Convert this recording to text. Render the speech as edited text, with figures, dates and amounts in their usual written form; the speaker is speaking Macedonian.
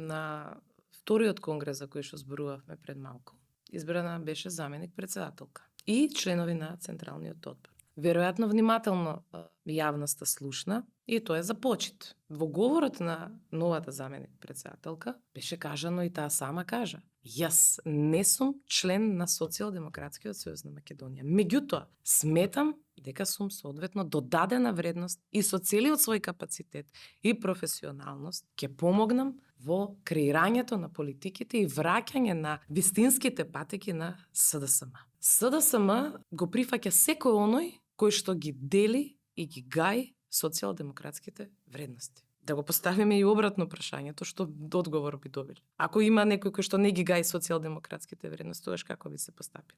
на вториот конгрес за кој што зборувавме пред малку, избрана беше заменик председателка и членови на Централниот одбор. Веројатно внимателно јавноста слушна и тоа е за почит. Во говорот на новата заменик председателка беше кажано и таа сама кажа: јас не сум член на Социјалдемократскиот сојуз на Македонија. Меѓутоа, сметам дека сум соодветно додадена вредност и со целиот свој капацитет и професионалност ќе помогнам во креирањето на политиките и враќање на вистинските патеки на СДСМ. СДСМ го прифаќа секој оној кој што ги дели и ги гаи социјалдемократските вредности. Да го поставиме и обратно прашањето, што одговор би добили. Ако има некој кој што не ги гаи социјалдемократските вредности, тогаш како би се постапили?